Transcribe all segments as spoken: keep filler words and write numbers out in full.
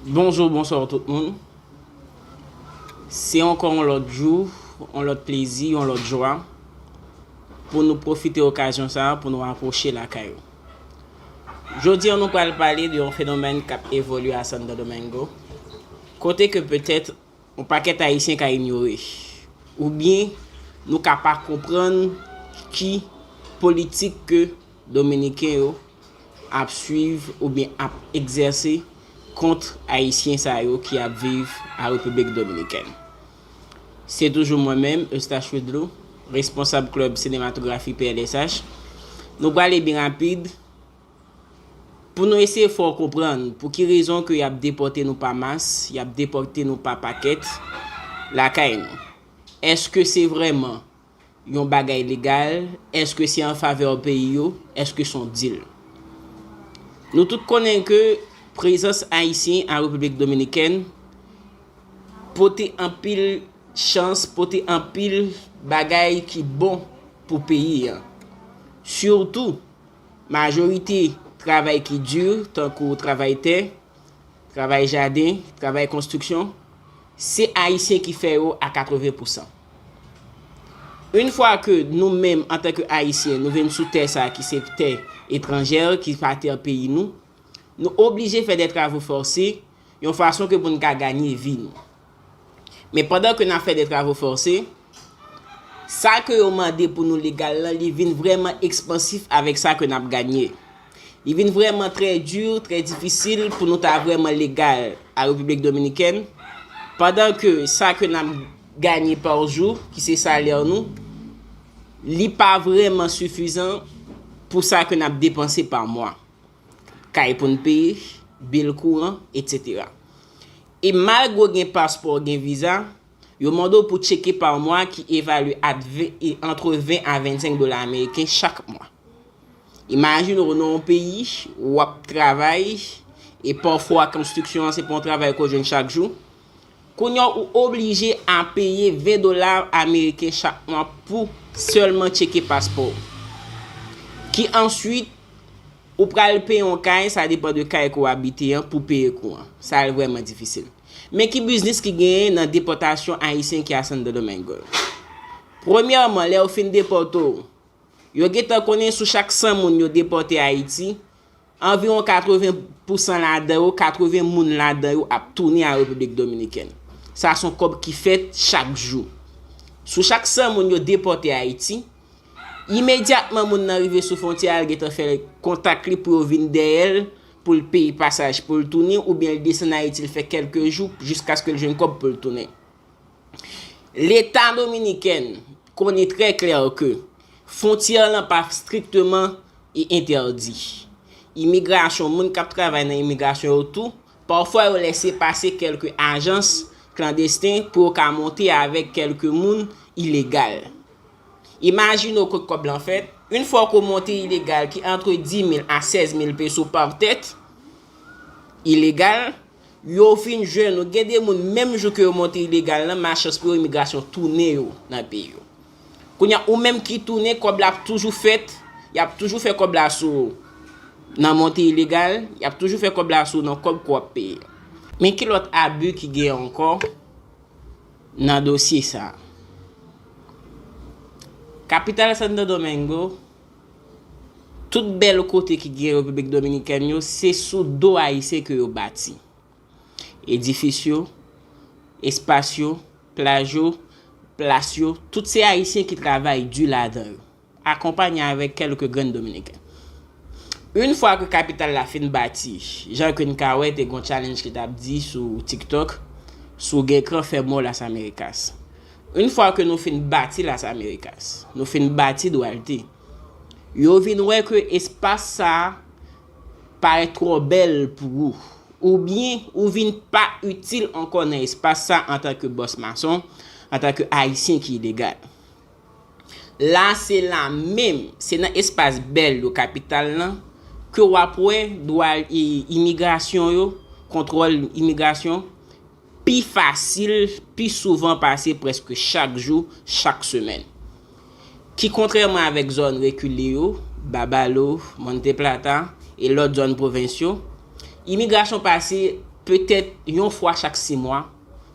Bonjou, bonswa tout moun. Se ankò yon lòt jou, yon lòt plezi, yon lòt jwa pou nou pwofite okazyon sa a pou nou apwoche lakay ou. Jodi a, nou pral pale de yon fenomèn k ap evolye a Santo Domingo, kote ke petèt yon pakèt Ayisyen ka inyore, oubyen nou ka pa konprann ki politik ke Dominiken yo ap swiv oubyen ap egzèse kont Ayisyen sa yo ki ap viv a Repiblik Dominikèn. Se toujou mwen menm, Eustache Widlou, responsab klèb sinematografi P L S H. Nou prale byen rapid pou nou eseye fè w konprann pou ki rezon ke y ap depòte nou pa mas, y ap depòte nou pa pakèt lakay nou. Èske se vrèman yon bagay legal? Èske se an favè peyi yo? Èske se yon dil? Nou tout konnen ke prezans Ayisyen an Repiblik Dominikèn pote anpil chans, pote anpil bagay ki bon pou peyi an. Sitou, majorite travay ki di, tankou travay tè, travay jaden, travay konstriksyon, se Ayisyen ki fè yo a katreven pousan. Yon fwa ke nou menm, antanke Ayisyen, nou vin sou tè sa a ki se tè etranjè, ki pa tè peyi nou, nou oblije fè de travo fòse, yon fason ke pou n ka ganye vi nou. Men pandan ke n ap fè de travo fòse, sa ke yo mande pou nou legal lan, li vin vrèman ekspansif avèk sa ke n ap ganye. Li vin vrèman trè di, trè difisil pou nou ta vrèman legal a Repiblik Dominikèn, pandan ke sa ke n ap ganye pa jou, ki se salè nou, li pa vrèman sifizan pou sa ke n ap depanse pa mwa. Kay pou n peye, bil kouran, etsetera. E malgre w gen paspò, gen viza, yo mande w pou tcheke pa mwa ki evalye at ven, e antre ven a vennsenk dola ameriken chak mwa. Imajine w nan yon peyi, w ap travay, e pafwa konstriksyon an se pa yon travay ke w jwenn chak jou. Kounye a ou oblije a peye ven dola ameriken chak mwa pou sèlman tcheke paspò w. Ki answit, ou pral peye yon kay, sa depann de kay ke w abite an, pou peye kouran. Sa vrèman difisil. Men ki biznis ki genyen nan depòtasyon Ayisyen ki a Santo Domingo yo? Premyèman, lè yo fin depòte w, yo gentan konnen sou chak san moun yo depòte Ayiti, anviwon katreven pousan ladan yo, katreven moun ladan yo ap tounen a Repiblik Dominikèn. Sa se yon kòb ki fèt chak jou. Sou chak san moun yo depòte Ayiti, imedyatman moun nan rive sou fwontyè a, l gentan fè kontak li pou yo vin dèyè l, pou l peye pasaj pou l tounen, oubyen l desann Ayiti, l fè kèlke jou jiskaske l jwenn kòb pou l tounen. Leta dominiken konnen trè klè ke fwontyè lan pa strikteman e entèdi. Imigrasyon, moun k ap travay nan imigrasyon yo tou, pafwa yo lèse pase kèlke ajans klandesten pou yo ka monte avèk kèlke moun ilegal. Imajine w kot kòb lan fèt. Yon fwa ke w monte ilegal ki antre dis mil a sèz mil peso pa tèt, ilegal, yo vin jwenn ou. Gen de moun, menm jou ke yo monte ilegal lan, malchans pou yo, imigrasyon tounen yo nan peyi yo. Kounye a, ou menm ki tounen, kòb la ap toujou fèt, y ap toujou fè kòb la sou ou. Nan monte ilegal, y ap toujou fè kòb la sou ou nan kòb ke w ap peye. Men ki lòt abi ki gen ankò nan dosye sa a? Kapital Santo Domingo, tout bèl kote ki gen Repiblik Dominikèn yo, se sou do Ayisyen ke yo bati. Edifis yo, espas yo, plaj yo, plas yo, tout se Ayisyen ki travay di ladan yo, akonpanye avèk kèlke grenn Dominiken. Yon fwa ke kapital la fin bati, jan ke n ka wè, te gon challenge ki t ap di sou TikTok, si w gen kran, fè mò Las Americas. Yon fwa ke nou fin bati Las Americas, nou fin bati Duarte, yo vin wè ke espas sa a parèt twò bèl pou ou, oubyen ou vin pa itil ankò nan espas sa antanke bòs mason, antanke Ayisyen ki ilegal. La, se la menm, se nan espas bèl yo, kapital lan, ke w ap wè dwa, e, imigrasyon yo, kontwòl imigrasyon, pi fasil, pi souvan pase prèske chak jou, chak semèn. Ki kontrèman avèk zòn rekile yo, Babalou, Monte Plata, e lòt zòn pwovens yo, imigrasyon pase petèt yon fwa chak sis mwa,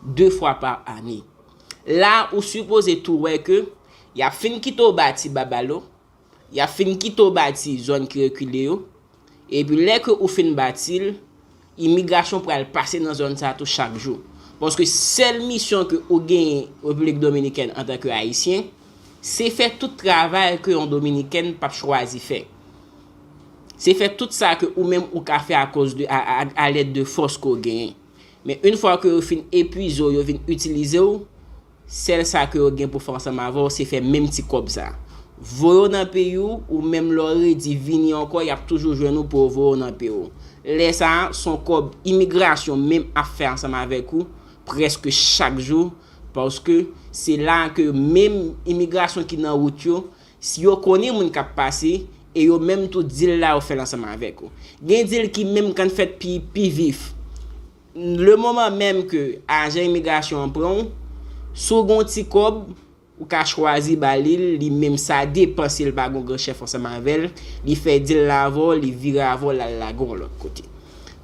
de fwa pa ane. La, ou sipoze tou wè ke y ap fin kite w bati Babalo, y ap fin kite w bati zòn ki rekile yo, epi lè ke ou fin bati l, imigrasyon pral pase nan zòn sa a tou chak jou. Paske sèl misyon ke ou genyen Repiblik Dominikèn antanke Ayisyen, se fè tout travay ke yon Dominikèn p ap chwazi fè. Se fè tout sa ke ou menm ou ka fè akoz de, a, a, a lèd de fòs ke w genyen. Men yon fwa ke yo fin epwize w, yo fin itilize w, sèl sa ke yo gen pou fè ansanm avè w, se fè menm ti kòb sa. Voye w nan peyi w, ou menm lè w redi vini ankò, y ap toujou jwenn ou pou yo voye w nan peyi w. Lè sa a, se yon kòb imigrasyon menm ap fè ansanm avèk ou, prèske chak jou, paske se la ke menm imigrasyon ki nan wout yo, si yo konnen moun k ap pase, e yo menm tou dil la yo fè l ansanm avèk ou. Gen dil ki menm konn fèt pi, pi vif. Le moman menm ke ajan imigrasyon an pran w, si w gen yon ti kòb, ou ka chwazi ba li l, li menm sa depanse l pa gen yon gran chèf ansanm avè l, li fè dil la avè w, li vire avè w, l al lage w yon lòt kote.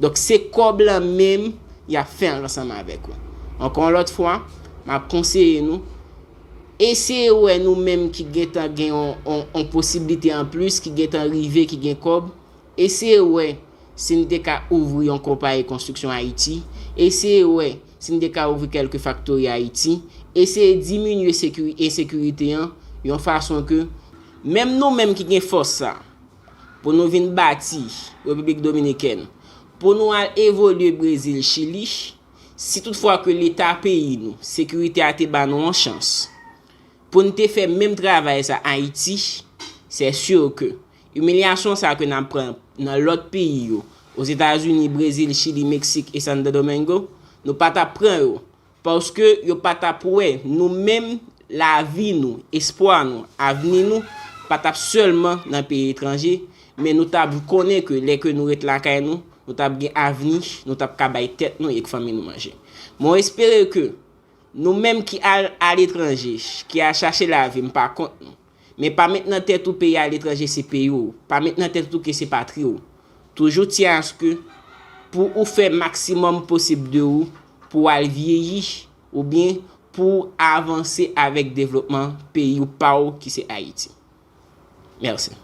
Donk, se kòb lan menm y ap fè ansanm avèk ou. Ankò yon lòt fwa, m ap konseye nou, eseye wè nou menm ki gentan gen yon, yon, yon posiblite anplis, ki gentan rive, ki gen kòb, eseye wè si n te ka ouvri yon konpayi konstriksyon Ayiti, eseye wè si n te ka ouvri kèlke faktori Ayiti, eseye diminye sekiri-, ensekirite an yon fason ke menm nou menm ki gen fòs sa, pou nou vin bati Repiblik Dominikèn, pou nou al evolye Brezil, Chili, si toutfwa ke Leta peyi nou, sekirite a te ba nou yon chans, pou n te fè menm travay sa Ayiti, se si ke imilyasyon sa ke n ap pran nan lòt peyi yo, Ozetazini, Brezil, Chili, Meksik e Santo Domingo, nou pa t ap pran yo, paske yo pa t ap wè nou menm, lavi nou, espwa nou, avni nou, pa t ap sèlman nan peyi etranje, men nou t ap konnen ke lè ke nou ret lakay nou, nou t ap gen avni, nou t ap ka bay tèt nou ek fanmi nou manje. Mwen espere ke nou menm ki al aletranje, ki al chache lavi, m pa kont nou. Men pa met nan tèt ou peyi aletranje se peyi w. Pa met nan tèt ou ke se patri w. Toujou tyen aske pou ou fè maksimòm posib de ou pou w al vyeyi oubyen pou w avanse avèk devlopman peyi w pa w ki se Ayiti. Mèsi.